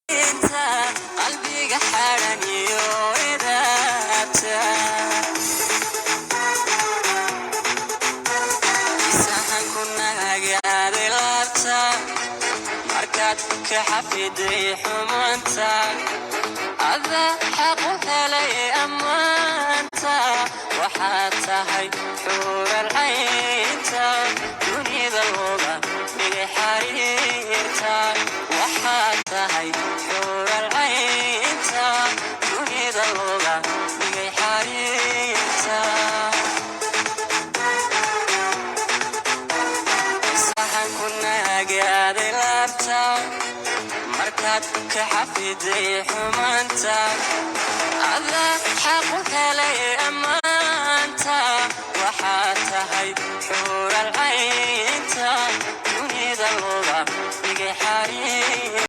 Qalbiga xaran iyo idaabta isahan ku nagaaday laabta markaad ka xafiday xumaanta ada xaq u helay ammaanta waxaad tahay xuural caynta dunida looga dhigay xariirta waxaad tahay xuural caynta dunida looga dhigay xariirta saxan ku nagaaday laabta markaad ka xafiday xumaanta ada xaq u helay ammaanta waxaad tahay xuural caynta dunida looga dhigay xariir.